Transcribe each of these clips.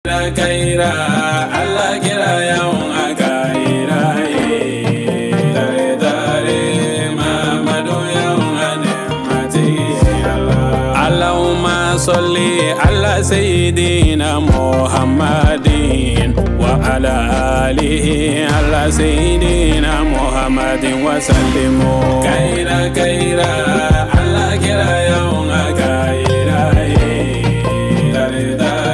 Kaira Allah kira yawan akaira dare dare Mamadu yawan mati Allahumma salli ala sayyidina Muhammadin wa ala alihi ala sayyidina Muhammadin wa sallimu Kaira kaira Allah kira yawan akaira dare dare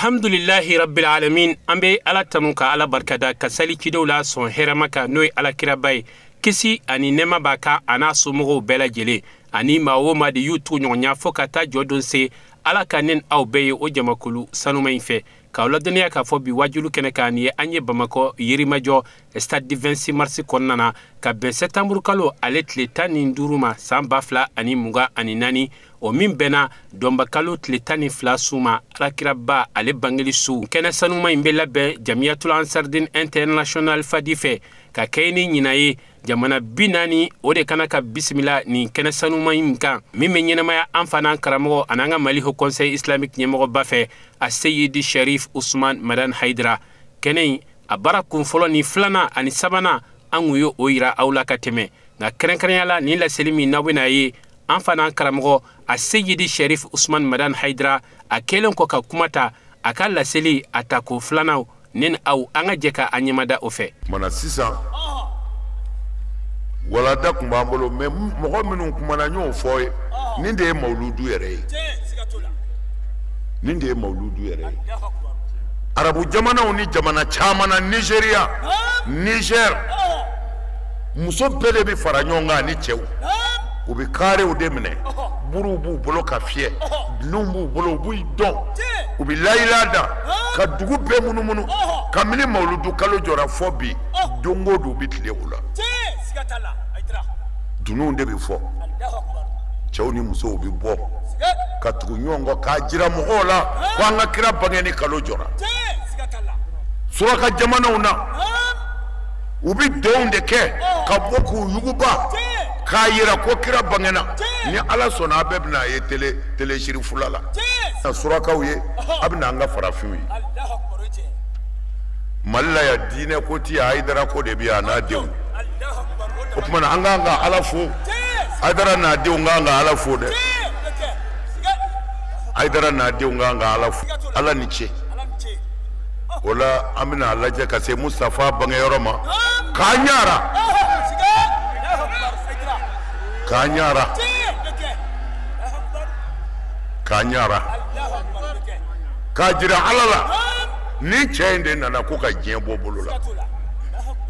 Alhamdulillahi rabbil alamin an bɛ Ala tanu ka Ala barikada ka sali cidenw la sɔn hɛrɛma kan n'o ye Ala kiraba ye kisi ani nɛɛma b'a kan a n'a somɔgɔw bɛɛ lajɛlen ani maa o maa de y'u tugu ɲɔgɔn ɲɛ fo ka taa jɔ don se Ala ka ne ni aw bɛɛ ye o jamakulu sanuma in fɛ k'aw ladɔnniya k'a fɔ bi wajulu kɛnɛ kan nin ye an ye Bamakɔ Yirimajɔ stade du 26 mars kɔnɔna na ka bɛn septembre kalo ale tile 15 ma san 2024 o min bɛnna dɔnbakalo tile 12 su ma alakiraba ale bangeli su kɛnɛ sanuma in bɛ labɛn Jamiyatul Ansardine International Fadi fɛ ka kɛ ni ɲinan ye jamana 40 o de kana ka bisimila nin kɛnɛ sanuma in kan min bɛ ɲɛnamaya an fana karamɔgɔ an'an ka Mali Haut Conseil Islamique ɲɛmɔgɔba fɛ a Seyidi Sharif Usman Madan Haidara kɛnɛ in a baara kun fɔlɔ ni filanan ani sabanan an kun ye o yira aw la ka tɛmɛ nka kɛrɛnkɛrɛnya la nin laseli min n'aw bɛna ye an fana karamɔgɔ a Seyidi Sharif Usman Madan Haidara a kɛlen kɔ ka kuma ta a ka laseli a tako filanan ne ni aw an ka jɛ ka an ɲɛmada o fɛ. Kumana sisan walada tun b'an bolo mɛ mɔgɔ minnu kumana n y'o fɔ ye nin de ye mawuludu yɛrɛ ye nin de ye mawuludu yɛrɛ ye arabu jamanaw ni jamana caman na Nizeriya Niger muso bɛɛ de bɛ fara ɲɔgɔn kan ani cɛw u bɛ karew de minɛ buruw b'u bolo ka fiyɛ dununw b'u bolo u b'u dɔn u bɛ layila da ka dugu bɛɛ munumunu kabini mawuludu kalo jɔra fɔ bi don o don u bɛ tile o la dununw de bɛ fɔ cɛw ni musow bɛ bɔ ka tugu ɲɔgɔn kɔ k'a jira mɔgɔw la ko an ka kira bangeni kalo jɔra suraka jamanaw na u bɛ dɔnw de kɛ ka bɔ k'u yuguba k'a yira ko kira bangena ni Ala sɔnna a bɛɛ bɛna a ye tele sirifula la surakaw ye a bɛna an ka farafinw ye Mali la yan diinɛ ko ti yan Hayidara ko de bɛ yan a n'a denw o tuma na an kan ka Ala fo Hayidara n'a denw kan ka Ala fo dɛ Hayidara n'a denw kan ka Ala fo Ala ni ce o la an bɛna a lajɛ ka se Mustafa bangeyɔrɔ ma k'a ɲara k'a ɲara k'a ɲara k'a jira Ala la ni cɛ in de nana ko ka diɲɛ bɔ bolo la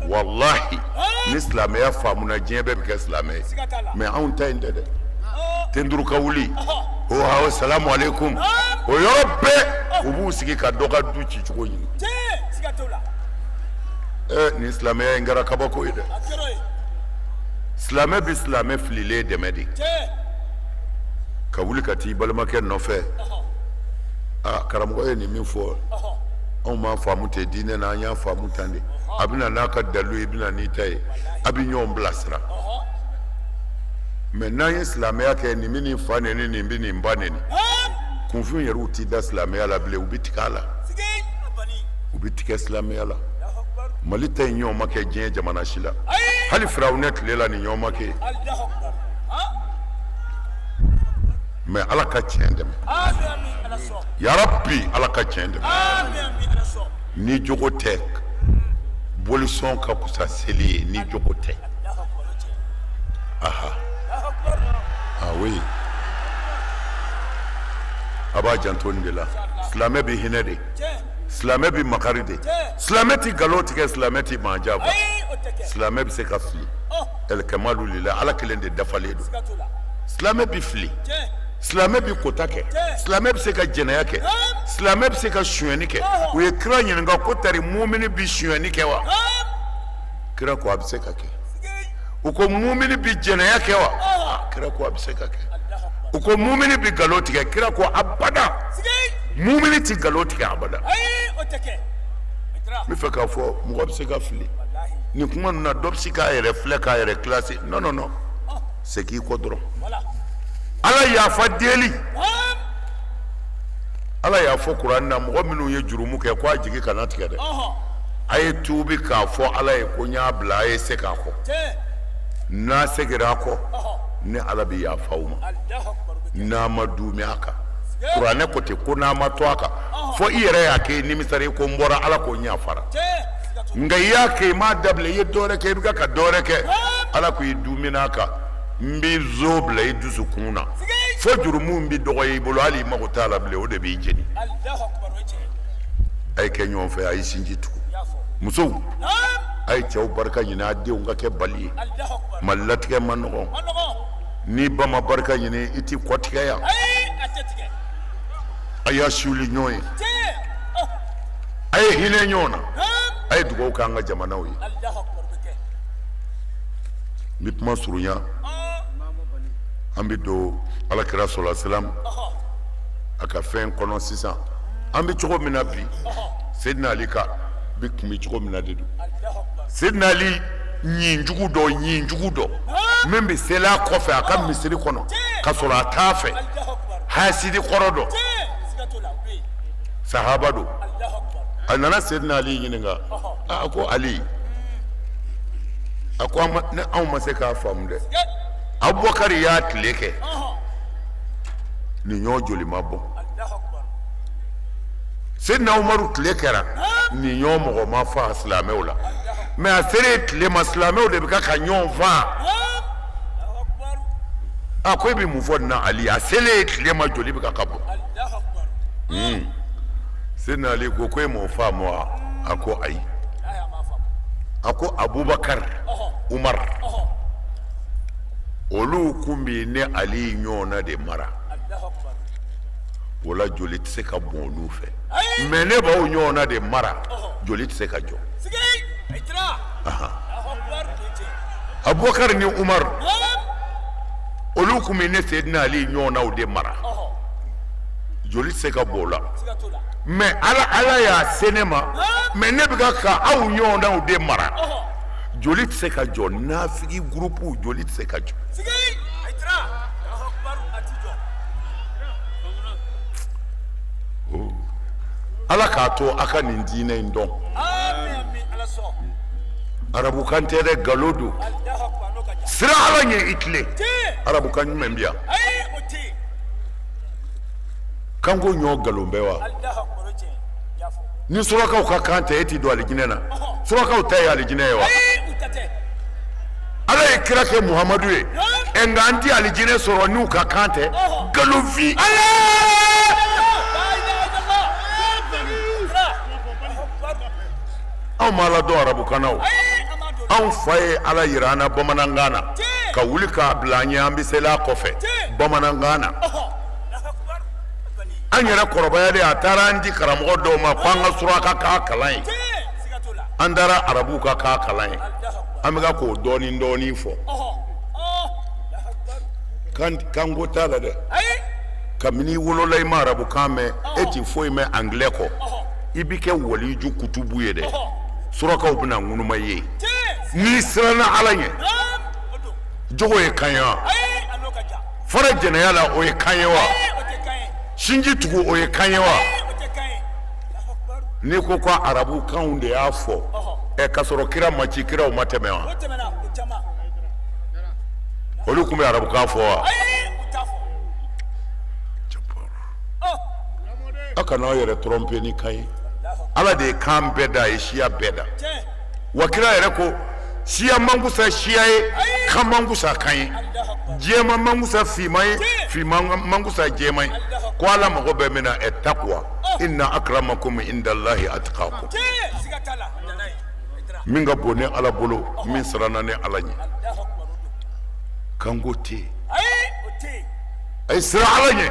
walahi ni silamɛya faamuna diɲɛ bɛɛ bɛ kɛ silamɛ ye mɛ anw ta in tɛ dɛ tenduru ka wuli o awo salamu aleykum o yɔrɔ bɛɛ u b'u sigi ka dɔ ka du ci cogo ɲini nin silamɛya in kɛra kabako ye dɛ silamɛ bɛ silamɛ fililen dɛmɛ de ka wuli ka t'i balimakɛ nɔfɛ a karamɔgɔ ye nin min fɔ anw m'a faamu ten diinɛ na an y'a faamu tan de a bɛna n'a ka dalu ye i bɛna n'i ta ye a bɛ ɲɔgɔn bilasira mɛ n'an ye silamɛya kɛ nin bɛ nin fa neni nin bɛ nin ba neni kunfin yɛrɛw t'i da silamɛya la bilen u bɛ tigɛ a la u bɛ tigɛ silamɛya la Mali ta in ɲɔgɔn ma kɛ diɲɛ jamana si la hali Firawunɛ tile la nin ɲɔgɔn ma kɛ mɛ Ala ka tiɲɛ dɛmɛ yarabi Ala ka tiɲɛ dɛmɛ ni jogo tɛ bolisɔn ka kusa seli ye ni jogo tɛ aha ah oui a b'a janto nin de la silamɛ bɛ hinɛ de silamɛ bɛ makari de silamɛ tɛ nkalon tigɛ silamɛ tɛ maa janfa silamɛ bɛ se ka fili ɛlikɛmalu lila Ala kelen de dafalen don silamɛ bɛ fili silamɛ bɛ kota kɛ silamɛ bɛ se ka jɛnɛya kɛ silamɛ bɛ se ka sonyɛni kɛ u ye kira ɲininka ko tari mumini bɛ sonyɛni kɛ wa kira ko a bɛ se ka kɛ u ko mumini bɛ jɛnɛya kɛ wa kira ko a bɛ se ka kɛ u ko mumini bɛ nkalon tigɛ kira ko abada mumini tɛ nkalon tigɛ abada. N bɛ fɛ k'a fɔ mɔgɔ bɛ se ka fili nin kuma ninnu na, dɔ bɛ se k'a yɛrɛ filɛ k'a yɛrɛ kilasi. Non non non, segin i kɔ dɔrɔn. Ala yafa deli. Ala y'a fɔ kuranɛ na, mɔgɔ minnu ye jurumu kɛ ko a jigi kana tigɛ dɛ. A ye tuubi k'a fɔ Ala ye ko n y'a bila, a ye se k'a kɔ. N'a seginna a kɔ, ne Ala bɛ yafa aw ma. N'a ma duumi a kan, kuranɛ ko ten ko n'a ma to a kan, fo i yɛrɛ y'a kɛ i nimisara, i ko n bɔra Ala ko n yafara. Nka i y'a kɛ, i m'a dabila, i ye dɔ wɛrɛ kɛ, i bɛ ka dɔ wɛrɛ kɛ, Ala ko i duumina a kan, n b'i zo bila i dusukun na fo jurumu bɛ dɔgɔya i bolo, hali i mago t'a la bilen, o de b'i jeni. A ye kɛ ɲɔgɔn fɛ, a ye sinji tugu. Musow, a ye cɛw barika ɲini, a denw ka kɛ bali ye. Malilatigɛ man nɔgɔn. N'i ba ma barika ɲini, i t'i kɔ tigɛ yan. A y'a siwili ɲɔgɔn ye, a ye hinɛ ɲɔgɔn na, a ye dugawu k'an ka jamanaw ye. N bɛ kuma surunya, an bɛ don Alakira sɔlɔ salam a ka fɛn kɔnɔ sisan. An bɛ cogo min na bi, Seydina Ali ka bi tun bɛ cogo min na de don. Seydina Ali ɲinjugu dɔ min bɛ seli a kɔfɛ a ka misiri kɔnɔ ka sɔrɔ a t'a fɛ, hasidi kɔrɔ dɔ, sahaba don. A nana Seydina Ali ɲininka, a ko Ali, a ko ne anw ma se k'a faamu dɛ. Abubakari y'a tile kɛ, nin ɲɔ joli ma bɔn. Seydina Umaru tile kɛra, nin ɲɔ mɔgɔ ma fa silamɛw la. Mɛ a sera tile ma, silamɛw de bɛ ka ɲɔgɔn fa. A ko e bɛ mun fɔ nin na Ali? A selen tile ma, joli bɛ ka bɔn. Seydina Ali ko e m'o faamu wa? A ko ayi. A ko Abubakar, Umar, olu kun bɛ ne Ali ɲɔgɔnna de mara. O la joli tɛ se ka bɔn olu fɛ. Mɛ ne b'aw ɲɔgɔnna de mara, joli tɛ se ka jɔ. Abubakar ni Umar, olu kun bɛ ne Seydina Ali ɲɔgɔnnaw de mara, joli tɛ se ka bɔn o la. Mɛ Ala y'a se ne ma, mɛ ne bɛ ka aw ɲɔgɔnnaw de mara, joli tɛ se ka jɔ. Nafigi gurupu joli tɛ se ka jɔ. Ala k'a to a ka nin diinɛ in dɔn. Arabukan tɛ dɛ, nkalon don. Sira Ala ɲɛ i tile. Arabukan jumɛn bɛ yan? Kanko ɲɔ nkalon bɛ wa? Ni surakaw ka kan tɛ, e t'i don alijinɛ na. Surakaw ta ye alijinɛ ye wa? Ala ye kira kɛ Muhamadu ye, nka an tɛ alijinɛ sɔrɔ n'u ka kan tɛ. Nkalonfin. Anw ma Ala dɔn arabukan na o. Anw fa ye Ala yira an na bamanankan na, ka wuli k'a bila an ɲɛ, an bɛ seli a kɔfɛ bamanankan na. An yɛrɛ kɔrɔbayalen, a taara an di karamɔgɔ dɔw ma ko an ka suraka k'a kalan ye. An taara arabuw ka k'a kalan ye. An bɛ ka k'o dɔɔnin dɔɔnin fɔ. Kanko t'a la dɛ. Kabini i wolola i ma arabukan mɛn, e ti foyi mɛn angilɛ kɔ. I bɛ kɛ waliju kutubu ye dɛ. Surakaw bɛna ŋunuma ye. N'i siranna Ala ɲɛ, jogo ye kan ye wa? Fara jɛnɛya la, o ye kan ye wa? Sinji tugu, o ye kan ye wa? N'i ko ko arabu kanw de y'a fɔ, ɛ k'a sɔrɔ kira ma ci, kiraw ma tɛmɛ wa? Olu tun bɛ arabukan fɔ wa? Aw kana aw yɛrɛ tromper ni kan ye. Ala de ye kan bɛɛ da, a ye siya bɛɛ da. Wa kira yɛrɛ ko siya mankusa siya ye, kan mankusa kan ye, jɛman mankusa finman ye, finman mankusa jɛman ye. Ko Ala mago bɛ min na, ɛ takuwa, inna akramakum indallahi atqakum. Min ka bon ni Ala bolo, min siranna ni Ala ɲɛ. Kanko tɛ yen. A ye siran Ala ɲɛ,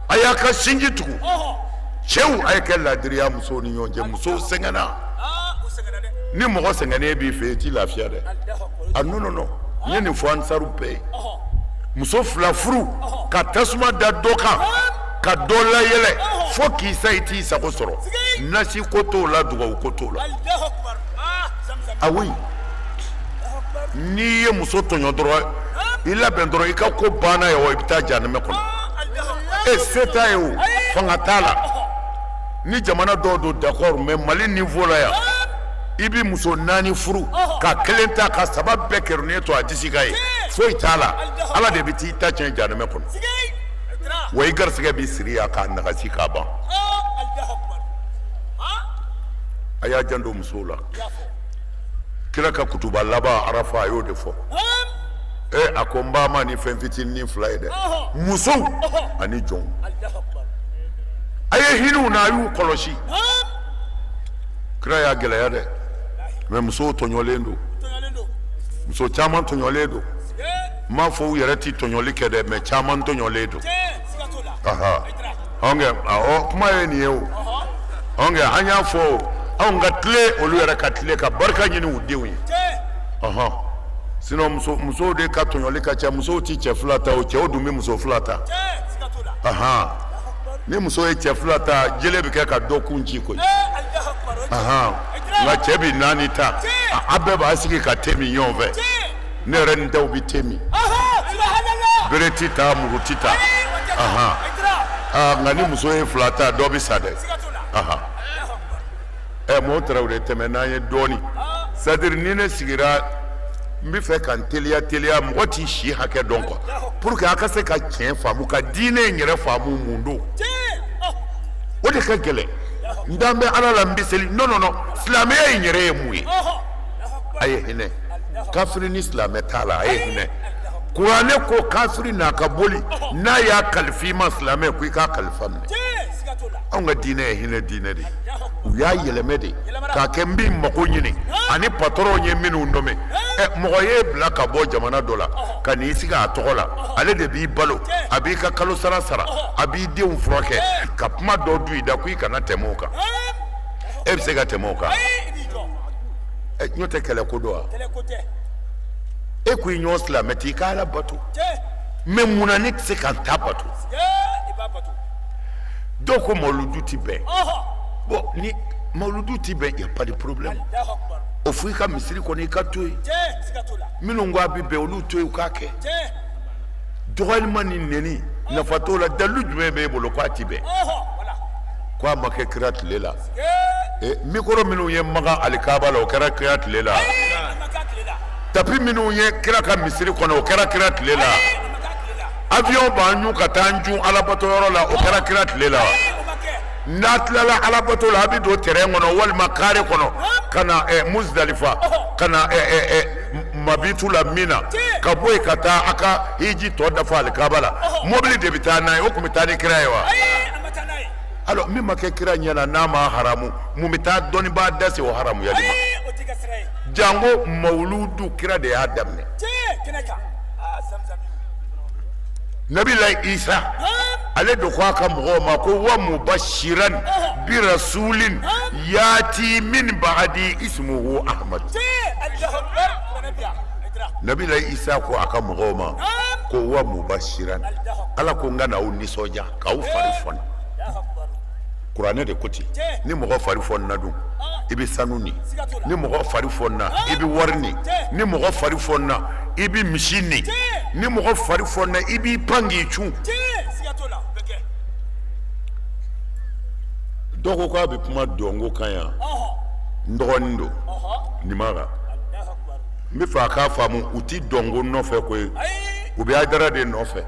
a y'a ka sinji tugu. Cɛw, a ye kɛ laadiriya musow ni ɲɔgɔn cɛ. Musow sɛgɛnna. Ni mɔgɔ sɛgɛnnen b'i fɛ, i t'i lafiya dɛ. A non non non, n ye nin fɔ ansaru bɛɛ ye. Muso fila furu ka tasuma da dɔ kan, ka dɔ layɛlɛ Fo k'i sa i t'i sago sɔrɔ. Nasi ko t'o la, dugawu ko t'o la. Ah oui. N'i ye muso tɔɲɔ dɔrɔn, i labɛn dɔrɔn i ka ko banna ye o, i bɛ taa jahanama kɔnɔ. E se t'a ye o, fanga t'a la. Ni jamana dɔw don d'accord, mais Mali niveau la yan, i bɛ muso 4 furu ka kelen ta ka 3 bɛɛ kɛrɛnnen to a disi kan ye, foyi t'a la. Ala de bɛ t'i ta tiɲɛ jahanama kɔnɔ. Wa i garisɛgɛ b'i siri yan k'a nagasi k'a ban. A y'a janto musow la. Kira ka kutuba laban Arafa a y'o de fɔ. E a ko n b'a ma ni fɛn fitinin 2 ye dɛ, musow ani jɔnw. A ye hinɛ u na, a y'u kɔlɔsi. Kira y'a gɛlɛya dɛ, mais musow tɔɲɔlen don. Muso caman tɔɲɔlen don. N m'a fɔ u yɛrɛ ti tɔɲɔli kɛ dɛ, mais caman tɔɲɔlen don. Aha, ɔnkɛ awɔ, kuma ye nin ye o. Ɔnkɛ an y'a fɔ o, anw ka tile olu yɛrɛ ka tile ka barika ɲini u denw ye. Ɔhɔn, sinon musow de ka tɔɲɔli ka ca. Musow ti cɛ 2 ta o, cɛw dun bɛ muso 2 ta. Ahan, ni muso ye cɛ 2 ta, jele bɛ kɛ ka dɔ kun ci koyi. Ahan, nka cɛ bɛ 4 ta, a bɛɛ b'a sigi ka te min ɲɔgɔn fɛ. Ne yɛrɛ ni dɔw bɛ te min. Bere ti ta, muru ti ta. Ahan, aa nka ni muso ye 2 ta, dɔ bɛ sa dɛ. Ahan, ɛ mɔgɔ Tarawele tɛmɛ n'an ye dɔɔnin. C'est à dire ni ne sigira, n bɛ fɛ ka n teliya teliya, mɔgɔ t'i si hakɛ dɔn quoi, pour que a ka se ka tiɲɛ faamu, ka diinɛ in yɛrɛ faamu mun don. O de ka gɛlɛn. N dan bɛ Ala la, n bɛ seli. Non non non, silamɛya in yɛrɛ ye mun ye? A ye hinɛ. Kafiri ni silamɛ t'a la, a ye hinɛ. Kuranɛ ko kafiri n'a ka boli, n'a y'a kalifa i ma silamɛ, ko i k'a kalifa minɛ. Anw ka diinɛ ye hinɛ diinɛ de ye. U y'a yɛlɛmɛ de k'a kɛ n b'i mako ɲini ani patɔrɔn ye minnu nɔmɛ. Ɛ mɔgɔ y'e bila ka bɔ jamana dɔ la ka n'i sigi a tɔgɔ la, ale de b'i balo, a b'i ka kalo sara sara, a b'i denw furakɛ, ka kuma dɔ du i da ko i kana tɛmɛ o kan. E bɛ se ka tɛmɛ o kan? Ɛ n'o tɛ kɛlɛ ko don wa? E ko i ɲɔgɔn silamɛ t'i ka Ala bato, mais munna ne tɛ se ka n ta bato? Dɔw ko mawuludu ti bɛn. Bon, ni mawuludu ti bɛn, y a pas de problème. O fo i ka misiri kɔnɔ, i ka to yen. Minnu ko a bɛ bɛn, olu to yen u k'a kɛ. Dɔgɔyalima ni nɛni nafa t'o la. Dalilu jumɛn b'e bolo k'a ti bɛn? Ko a ma kɛ kira tile la. Mikoro minnu ye Makan alikaba la, o kɛra kira tile la. Tapi minnu ye kira ka misiri kɔnɔ, o kɛra kira tile la. Avion b'an ɲun ka taa an jun alabato yɔrɔ la, o kɛra kira tile la. N'a tilala alabato la, a bɛ don terrain kɔnɔ walima carré kɔnɔ ka na Muzdalifa, ka na mabitu la min na, ka bɔ yen ka taa a ka hiji tɔ dafa alikaba la. Mobili de bɛ taa n'a ye, o tun bɛ taa ni kira ye wa? Alors min ma kɛ kira ɲɛ na, n'a ma haramu, mun bɛ taa dɔnnibaa da se o haramuyali ma? Jango mawuludu, kira de y'a daminɛ. Nabila Isa ale de ko a ka mɔgɔw ma ko wa mubashiran bi rasulin yati min ba'di ismuhu Ahmad. Nabila Isa ko a ka mɔgɔw ma ko wa mubashiran, Ala ko n ka n'aw nisɔndiya k'aw fari fɔni. Kuranɛ de ko ten. Ni mɔgɔ fari fɔnna dun, i bɛ sanu ni. Ni mɔgɔ fari fɔnna, i bɛ wari ni. Ni mɔgɔ fari fɔnna, i bɛ misi ni. Ni mɔgɔ fari fɔnna, i b'i pan k'i cun. Dɔw ko k'a bɛ kuma dɔnko kan yan. N dɔgɔnin don nin ma kan. N bɛ fɛ a k'a faamu, u ti dɔnko nɔfɛ koyi, u bɛ Hayidara de nɔfɛ.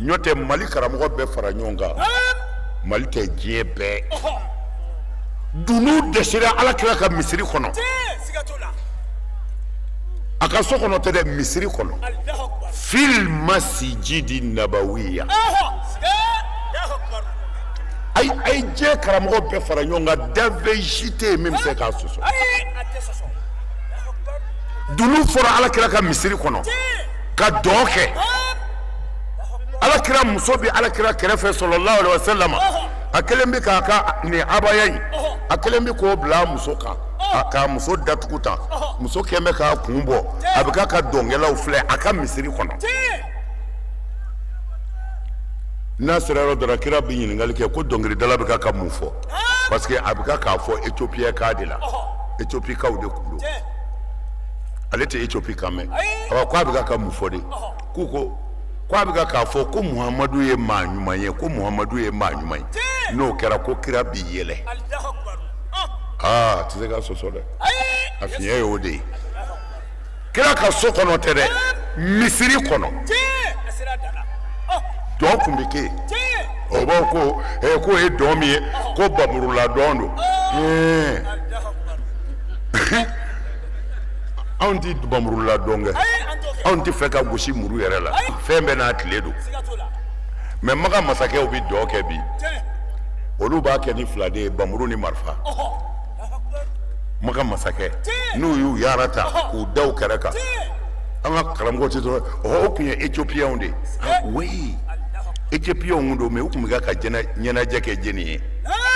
N'o tɛ Mali karamɔgɔ bɛɛ fara ɲɔgɔn kan, Mali tɛ diɲɛ bɛɛ. Dunun dɛsɛra Ala kira ka misiri kɔnɔ. A ka so kɔnɔ tɛ dɛ, misiri kɔnɔ. Fil masjidi nabawiya. Ayi, a ye diɲɛ karamɔgɔ bɛɛ fara ɲɔgɔn kan, danfɛn si tɛ yen min bɛ se k'a sɔsɔ. Dunun fɔra Ala kira ka misiri kɔnɔ ka dɔn kɛ. Ala kira muso bɛ Ala kira kɛrɛfɛ sallallahu alaihi wa sallam. A kelen bɛ k'a ka nin abaya in, a kelen bɛ k'o bila a muso kan, k'a muso datugu tan. Muso kɛn bɛ k'a kun bɔ, a bɛ k'a ka dɔnkɛlaw filɛ a ka misiri kɔnɔ. N'a sera yɔrɔ dɔ la, kira bɛ ɲininkali kɛ ko dɔnkilidala bɛ ka mun fɔ, parce que a bɛ k'a fɔ Ethiopie kan de la, Ethiopie-kaw de kun don. Ale tɛ Ethiopie kan mɛn. Awa ko a bɛ ka mun fɔ de? K'u ko k'a bɛ k'a fɔ ko Muhamadu ye maa ɲuman ye, ko Muhamadu ye maa ɲuman ye. N'o kɛra ko kira b'i yɛlɛ. Aa, a tɛ se ka sɔsɔ dɛ. A fiɲɛ y'o de ye. Kira ka so kɔnɔ tɛ dɛ, misiri kɔnɔ. Dɔn kun bɛ kɛ yen. O b'aw ko k'o ye dɔn min ye, ko bamurula dɔn don. Anw ti bamurula dɔn kɛ, anw ti fɛ ka gosi muru yɛrɛ la, fɛn bɛɛ n'a tile don. Mɛ Maka masakɛw bɛ dɔn kɛ bi, olu b'a kɛ ni fila de ye, bamuru ni marifa. Maka masakɛ n'u y'u yaara ta k'u da u kɛrɛ kan, an ka karamɔgɔ tɛ dɔrɔn, o tun ye Éthiopiens de ye. Oui, Éthiopiens kun don, mais u tun bɛ ka ɲɛnajɛ kɛ jɛni ye,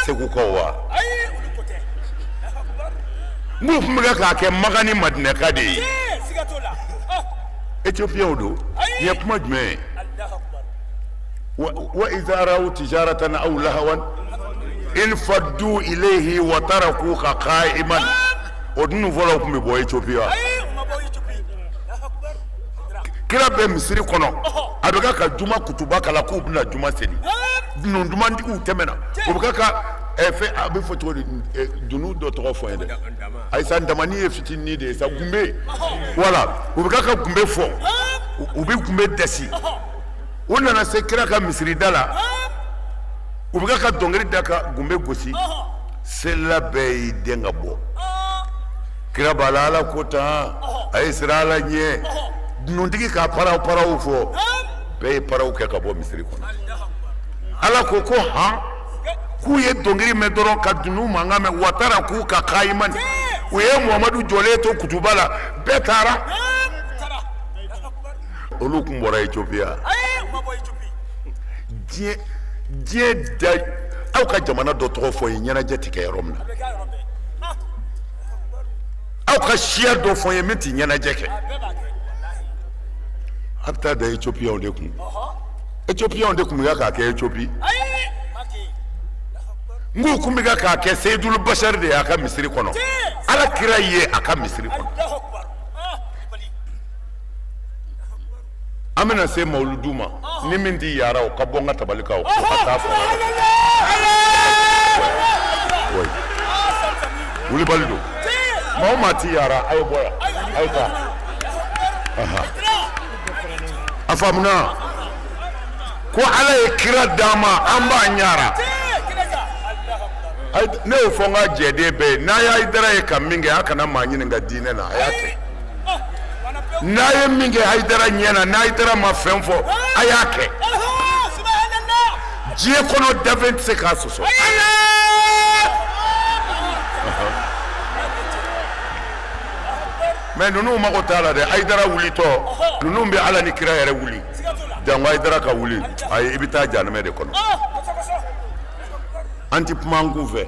Segukaw wa? N'u tun bɛ k'a kɛ Maka ni Madinɛka de ye. Éthiopiens don. Nin ye kuma jumɛn ye? Wa iza raw tijaratan aw lahawan infaddu ilayhi wa tarakuka qa'iman. O dun fɔlɔ tun bɛ bɔ Éthiopie wa? Kira bɛ misiri kɔnɔ, a bɛ ka juma kutuba kalan k'u bɛna juma seli. Dunun dumantigiw tɛmɛna, u bɛ ka fɛn, a bɛ fɔ cogo di, dunun dɔ tɔgɔ fɔ n ye dɛ. Ayisa ndamani ye fitinin de ye sa, gunbe. Wala, u bɛ ka gunbe fɔ, u bɛ gunbe dasi. U nana se kira ka misiri da la, u bɛ ka dɔnkili da ka gunbe gosi. Selila bɛɛ y'i den ka bɔ. Kira b'a la, Ala ko tan, a ye siran Ala ɲɛ. Dununtigi ka paraw paraw fɔ, bɛɛ ye paraw kɛ ka bɔ misiri kɔnɔ. Ala ko ko han, k'u ye dɔnkili mɛn dɔrɔn ka dunun mankan mɛn, watara k'u ka kayimani. U ye Muhamadu jɔlen to kutuba la, bɛɛ taara. Olu kun bɔra Ethiopie. Diɲɛ da, aw ka jamana dɔ tɔgɔ fɔ n ye ɲɛnajɛ ti kɛ yɔrɔ min na. Aw ka siya dɔ fɔ n ye min ti ɲɛnajɛ kɛ. A bɛ taa da Éthiopiens de kun. Éthiopiens de kun bɛ k'a kɛ Éthiopie. N k'u kun bɛ k'a kɛ Seyidulu Bashari de y'a ka misiri kɔnɔ. Ala kira ye a ka misiri kɔnɔ. An bɛna se mawuludu ma, ni min ti yaara o ka bɔ n ka tabali kan, o ka taa fɔ. Wulibali don. Maa o maa ti yaara, a ye bɔ yan, a ye taa. A faamuna ko Ala ye kira d'an ma, an b'a ɲara. Ne y'o fɔ n ka jɛden bɛɛ ye, n'a y'a Hayidara ye ka min kɛ, a kana maa ɲininka diinɛ na, a y'a kɛ. N'a ye min kɛ Hayidara ɲɛ na, n'a Hayidara ma fɛn fɔ, a y'a kɛ. Diɲɛ kɔnɔ dafɛn tɛ se k'a sɔsɔ. Mais ninnu mago t'a la dɛ, Hayidara wulitɔ, ninnu bɛ Ala ni kira yɛrɛ wuli. Jango Hayidara ka wuli, ayi, i bɛ taa jahanamɛ de kɔnɔ. An ti kuma an kun fɛ.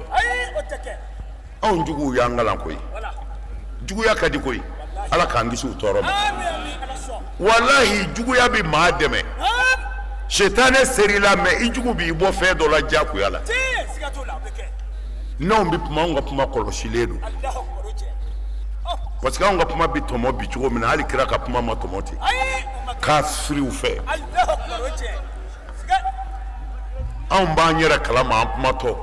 Anw juguw y'an kalan koyi. Juguya ka di koyi. Ala k'an kisi u tɔɔrɔ ma. Walahi, juguya bɛ maa dɛmɛ. Setanɛ ser'i la, mais i jugu b'i bɔ fɛn dɔ la diyagoya la. N'anw bɛ kuma, anw ka kuma kɔlɔsilen don. Parce que anw ka kuma bɛ tɔmɔ bi cogo min na, hali kira ka kuma ma tɔmɔ ten. Kafiriw fɛ. Anw b'an yɛrɛ kalama an kumatɔ.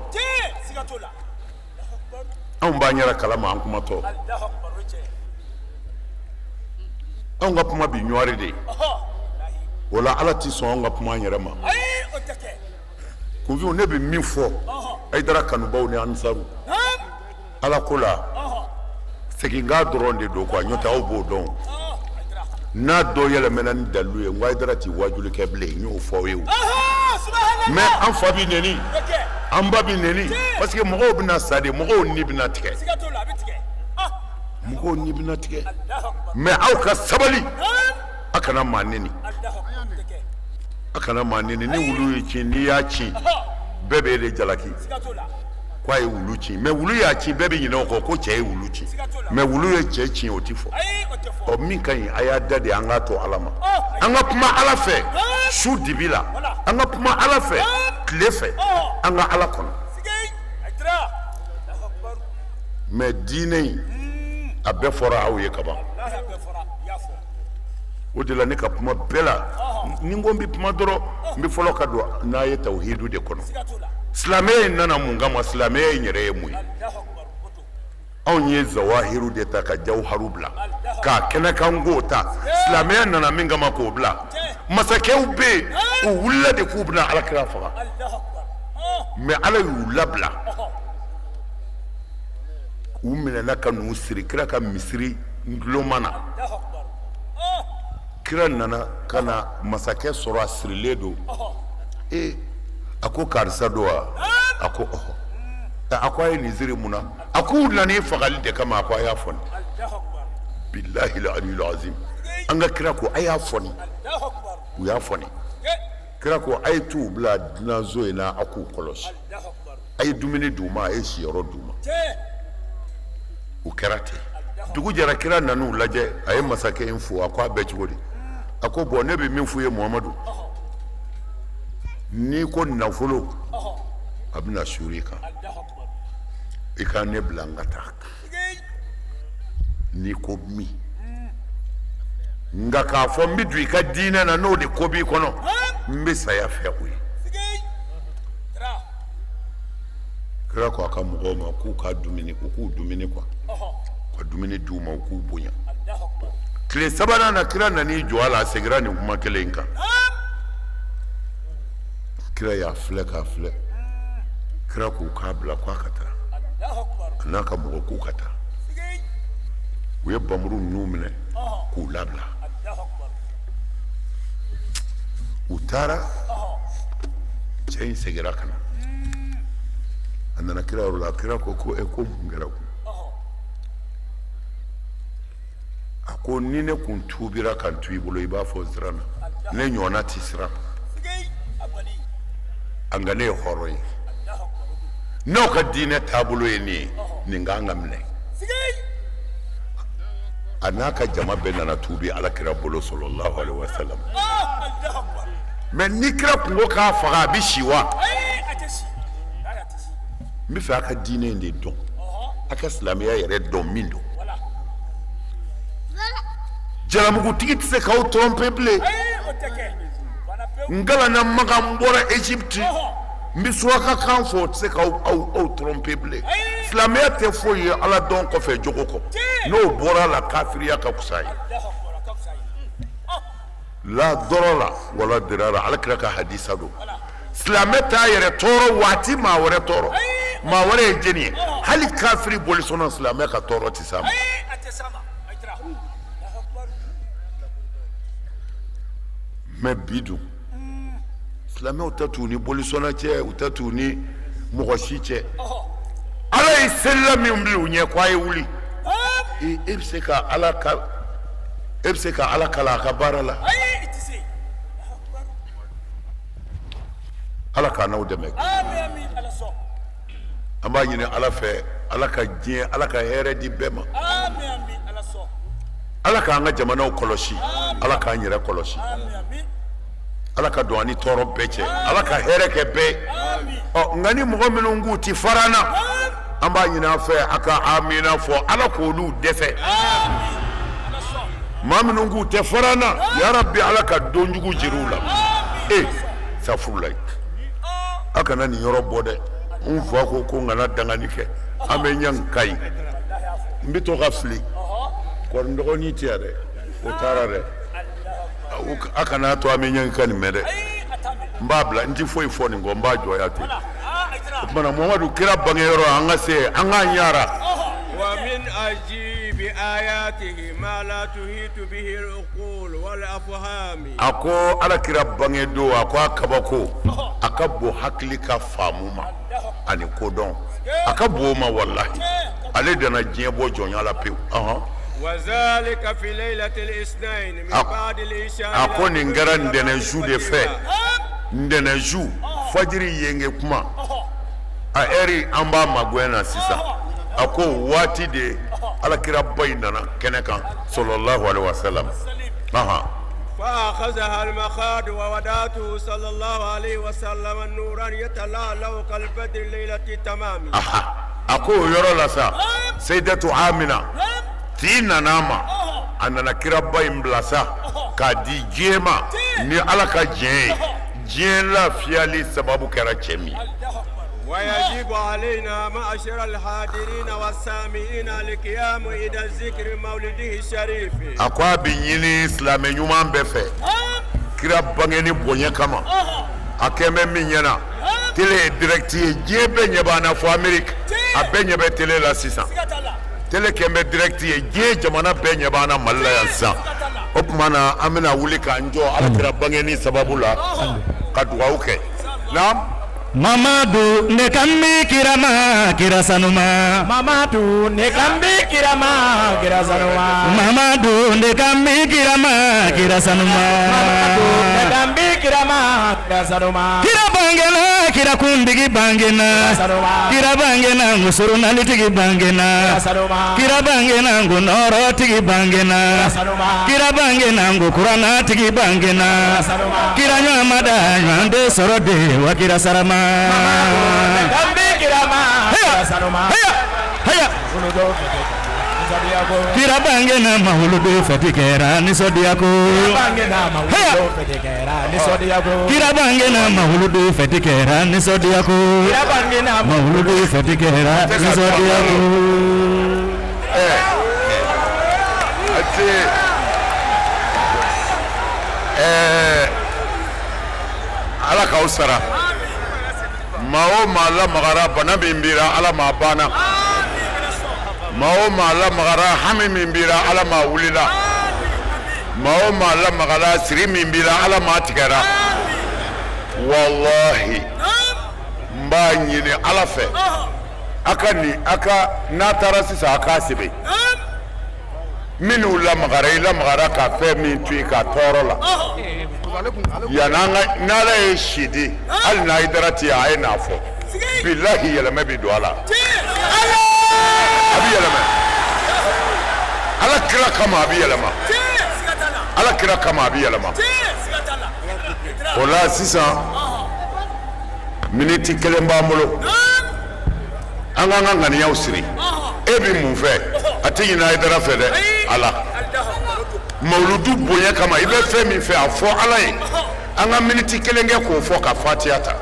Anw b'an yɛrɛ kalama an kumatɔ. Anw ka kuma bi ɲɔgɔri de ye. O la Ala ti sɔn anw ka kuma an yɛrɛ ma. Kunfinw, ne bɛ min fɔ Hayidara kanubaw ni ansaru, Ala ko la seginkan dɔrɔn de don quoi, n'o tɛ aw b'o dɔn. N'a dɔ yɛlɛmɛna ni dalilu ye, n ko Hayidara ti wajuli kɛ bilen, n y'o fɔ aw ye o. Mais an fa bi neni, an ba bi neni, parce que mɔgɔw bɛna sa de, mɔgɔw ni bɛna tigɛ. Mɔgɔw ni bɛna tigɛ. Mais aw ka sabali, a kana maa neni. A kana maa neni, ni wulu y'i ci, n'i y'a ci, bɛɛ b'e de jalaki. K'a ye wulu ci, mais wulu y'a ci, bɛɛ bɛ ɲinɛ o kɔ ko cɛ ye wulu ci. Mais wulu ye cɛ ci, o ti fɔ. Ɔ min ka ɲi, a y'a da de, an k'a to Ala ma. An ka kuma Ala fɛ su dibi la. An ka kuma Ala fɛ tile fɛ, an ka Ala kɔnɔ. Mais diinɛ in a bɛɛ fɔra aw ye ka ban. O de la ne ka kuma bɛɛ la, ni n ko n bɛ kuma dɔrɔn n bɛ fɔlɔ ka don n'a ye tawhidu de kɔnɔ. Silamɛya in nana mun kama? Silamɛya in yɛrɛ ye mun ye? Anw ye zawahiru de ta ka jawharu bila, k'a kɛnɛkanko ta. Silamɛya nana min kama k'o bila. Masakɛw bɛ yen, u wulila de k'u bɛna Alakira faga, mais Ala y'u labila. U minɛna ka n'u siri kira ka misiri guloma na. Kira nana ka na masakɛ sɔrɔ a sirilen don. Ee, a ko karisa don wa? A ko ɔhɔ. A ko a ye nin siri mun na? A k'u nana i fagali de kama. A ko a y'a fɔ nin. Bilahi aliyul azim. An ka kira ko a y'a fɔ nin. U y'a fɔ nin. Kira ko a ye t'u bila dunanso in na, a k'u kɔlɔsi. A ye dumuni d'u ma, a ye siyɔrɔ d'u ma. U kɛra ten. Dugu jɛra, kira nan'u lajɛ, a ye masakɛ in fo. A ko a bɛ cogo di? A ko bɔn, ne bɛ min f'u ye Muhamadu, n'i ko nafolo a bɛna suur'i kan, i ka ne bila n ka taa. N'i ko min, nka k'a fɔ n bɛ don i ka diinɛ na, n'o de ko b'i kɔnɔ, n bɛ saya fɛ o ye. Kira ko a ka mɔgɔw ma k'u ka dumuni, u k'u dumuni kuwa, ka dumuni d'u ma, u k'u bonya. Tile sabanan na, kira nan'i jɔ a la, a seginna nin kuma kelen in kan. Kira y'a filɛ k'a filɛ. Kira k'u k'a bila k'a ka taa, a n'a ka mɔgɔ k'u ka taa. U ye bamuru ninnu minɛ k'u labila. U taara, cɛ in seginna ka na. A nana kira yɔrɔ la, kira ko ko e ko mun kɛra kun? A ko ni ne kun tuubira ka n to i bolo, i b'a fɔ siran na, ne ɲɔgɔnna tɛ siran. Nka ne ye hɔrɔn ye. N'aw ka diinɛ taabolo ye nin ye, nin kan ka minɛ. A n'a ka jama bɛɛ nana tuubi Ala kira bolo sallallahu alaihi wa sallam. Mais ni kira kun ko k'a faga, a bɛ si wa? N bɛ fɛ a ka diinɛ in de dɔn, a ka silamɛya yɛrɛ dɔn min don. Jalamugutigi tɛ se k'aw tromper bilen. N kalanna Makan, n bɔra Égypte, n bɛ suraka kan fɔ, o tɛ se k'aw aw tromper bilen. Silamɛya tɛ foyi ye Ala dɔn kɔfɛ jogo kɔ. N'o bɔra a la, kafiriya ka fisa ye. La dɔrɔra wala dirara, Ala kira ka hadisa don. Silamɛ t'a yɛrɛ tɔɔrɔ waati maa wɛrɛ tɔɔrɔ. Maa wɛrɛ ye jɛni ye. Hali kafiri bolisɔnna, silamɛ ka tɔɔrɔ tɛ s'a ma. Mais bi dun, silamɛw tɛ t'u ni bolisɔnna cɛ, u tɛ t'u ni mɔgɔ si cɛ. Ala ye selila min bila u ɲɛ ko a ye wuli. E bɛ se ka Ala ka, e bɛ se ka Ala kalan a ka baara la. Ala k'an n'aw dɛmɛ. An b'a ɲini Ala fɛ, Ala ka diɲɛ, Ala ka hɛrɛ di bɛɛ ma. Ala k'an ka jamanaw kɔlɔsi, Ala k'an yɛrɛ kɔlɔsi. Ala ka don an ni tɔɔrɔ bɛɛ cɛ, Ala ka hɛrɛ kɛ bɛɛ. Ɔ nka ni mɔgɔ minnu k'u ti fara an na, an b'a ɲini an fɛ a ka amina fɔ, Ala k'olu dɛsɛ. Maa minnu k'u tɛ fara an na, yarabi Ala ka don jugu jir'u la. E safurulayi, a kana nin yɔrɔ bɔ dɛ. N fa ko ko n kana dangani kɛ, an bɛ ɲɛ ka ɲi. N bɛ to ka fili. Kɔri n dɔgɔnin tɛ yan dɛ, o taara dɛ. A kana to an bɛ ɲɛ ka nin mɛn dɛ. N b'a bila, n ti foyi fɔ nin kɔ, n b'a jɔ yan ten. O tuma na Muhamadu kira bangeyɔrɔ, an ka se, an k'an yaara. ومن عجيب آياته ما لا تحيط به العقول والأفهام. A ko Ala kira bange don, a ko a kabako, a ka bon hakili ka faamu ma ani kodɔn, a ka bon o ma walahi. Ale dana diɲɛ bɔ jɔnya la pewu. وذلك في ليلة الاثنين من بعد العشاء. A ko nin kɛra ntɛnɛn su de fɛ, ntɛnɛn su fajiri yenge kuma, a ɛri an b'a magɛn na sisan. A ko waati de Alakira ba in nana kɛnɛ kan sallallahu alaihi wa sallam. فأخذها المخاض وودعته صلى الله عليه وسلم نورا يتلألأ كالبدر ليلة تمام. A ko o yɔrɔ la sa, Seyidatu Amina tin nana a ma, a nana kiraba in bila sa k'a di diɲɛ ma ni Ala ka diɲɛ ye. Diɲɛ lafiyali sababu kɛra cɛ min ye. ويجب علينا معشر الحاضرين والسامعين القيام إلى ذكر مولده الشريف. A ko a bɛ ɲini silamɛ ɲuman bɛɛ fɛ kira bangeni bonya kama, a kɛn bɛ min ɲɛna, télé ye direct ye, diɲɛ bɛɛ ɲɛ b'an na fo Amérique, a bɛɛ ɲɛ bɛ télé la sisan. Télé kɛn bɛ direct ye, diɲɛ jamana bɛɛ ɲɛ b'an na Mali la yan sisan. O tuma na an bɛna wuli k'an jɔ Ala kira bangeni sababu la ka dugawu kɛ. Naam. Mamadu ne kambi kirama kira sanuma. Mamadu ne kambi kirama kira sanuma. Mamadu ne kambi kirama kira sanuma. Mamadu ne kambi kirama kira sanuma. Kira bangena kira kundigi bangena. Kira bangena ngusurunali tigi bangena. Kira bangena ngunoro tigi bangena. Kira bangena ngukurana tigi bangena. Kira nyamada nyande sorode wa kira sarama. Kira bangena mahuludu feti kera nisɔndiyako. Kira bangena mahuludu feti kera nisɔndiyako. Mahuludu feti kera nisɔndiyako. Ala k'aw sara. Maa o maa lamagara bana min b'i la, Ala m'a banna. Maa o maa lamagara hami min b'i la, Ala m'a wulila. Maa o maa lamagara siri min b'i la, Ala m'a tigɛra. Walahi n b'a ɲini Ala fɛ, a ka nin, a ka n'a taara sisan a k'a sɛbɛn. Minnu lamagara, i lamagara ka fɛn min to yen ka tɔɔrɔ la. Yan'an ka n'Ala ye si di, hali n'a Hayidara ti yan, a ye n'a fɔ. Bilahi yɛlɛmɛ bi don a la. A bi yɛlɛmɛ. Ala kira kama a bi yɛlɛma. Ala kira kama a bi yɛlɛma. O la sisan miniti kelen b'an bolo. An k'an ka ŋaniyaw siri. E bi mun fɛ? A tɛ ɲinɛ Hayidara fɛ dɛ. Ala. Mawuludu bonya kama i bɛ fɛn min fɛ a fɔ Ala ye. An ka miniti kelen kɛ k'o fɔ ka fatiya ta.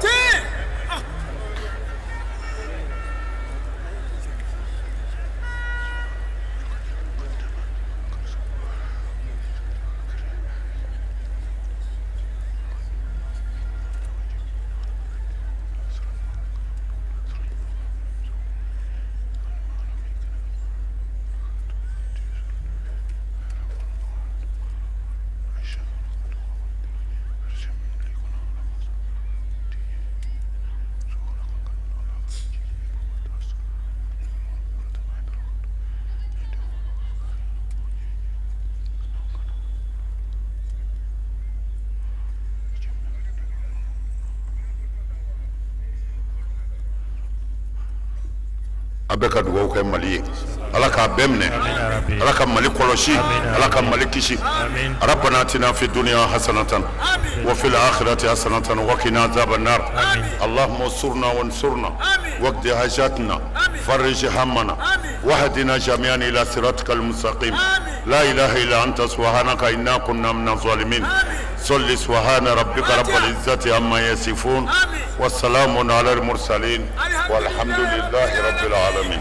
A bɛ ka dugawu kɛ Mali ye, Ala k'a bɛɛ minɛ, Ala ka Mali kɔlɔsi, Ala ka Mali kisi. Rabbana atina fi dunya hasanatan wa fil akhirati hasanatan wa qina azaban nar. Allahumma ansurna wansurna waqdi hajatna farij hammana wahdina jami'an ila siratikal mustaqim. La ilaha illa anta subhanaka inna kunna minaz zalimin. صل سبحان ربك رب العزة عما يصفون والسلام على المرسلين والحمد لله رب العالمين.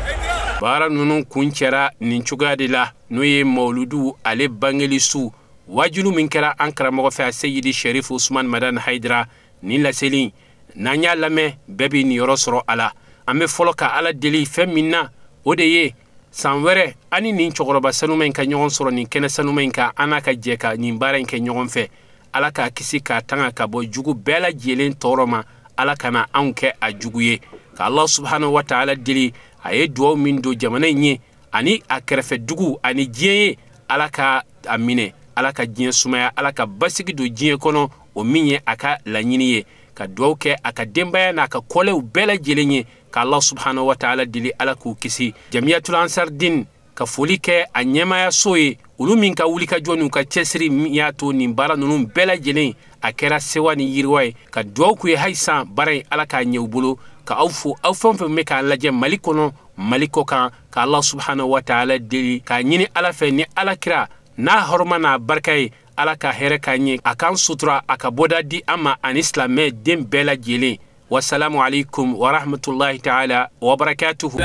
Baara ninnu kuncɛra nin cogoya de la, n'o ye mawuludu ale bangeli su wajulu min kɛra an karamɔgɔ fɛ Seyidi Sherif Usman Madani Hayidara. Nin laseli n'an y'a lamɛn, bɛɛ b'i niyɔrɔ sɔrɔ a la. An bɛ fɔlɔ ka Ala deli fɛn min na, o de ye san wɛrɛ ani nin cɛkɔrɔba sanuma in ka ɲɔgɔn sɔrɔ nin kɛnɛ sanuma in kan, an n'a ka jɛ ka nin baara in kɛ ɲɔgɔn fɛ. Ala k'a kisi k'a tanga ka bɔ jugu bɛɛ lajɛlen tɔɔrɔ ma, Ala kana anw kɛ a jugu ye. Ka Allah subhanahu wa ta'ala deli, a ye duwawu min don jamana in ye ani a kɛrɛfɛ dugu ani diɲɛ ye, Ala ka a minɛ, Ala ka diɲɛ sumaya, Ala ka basigi don diɲɛ kɔnɔ, o min ye a ka laɲini ye. Ka duwawu kɛ a ka denbaya n'a ka kɔlɛw bɛɛ lajɛlen ye, ka Allah subhanahu wa ta'ala deli Ala k'u kisi. Jamiyatul Ansar Din Ka foli kɛ a ɲɛmayaso ye, olu min ka wulikajɔ n'u ka cɛsiri min y'a to nin baara ninnu bɛɛ lajɛlen a kɛra sewa ni yiriwa ye. Ka dugawu k'u ye halisa baara in Ala k'a ɲɛ u bolo. Ka aw fo, aw fɛn o fɛn bɛ k'an lajɛ Mali kɔnɔ, Mali kɔ kan, ka Allah subhanahu wa ta'ala deli k'a ɲini Ala fɛ ni Ala kira n'a hɔrɔma n'a barika ye, Ala ka hɛrɛ k'an ye, a k'an sutura, a ka bɔda di an ma ani silamɛ den bɛɛ lajɛlen. Wassalamu alaikum wa rahmatullahi ta'ala wa barakatuhu.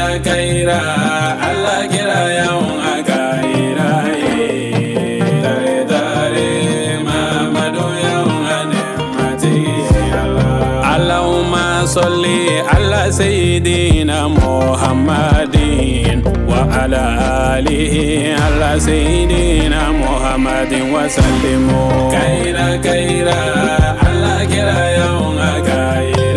Allahumma salli ala sayyidina Muhammadin wa ala alihi ala sayyidina Muhammadin wa sallimu. Kaira kaira Allah kira yaun kaira.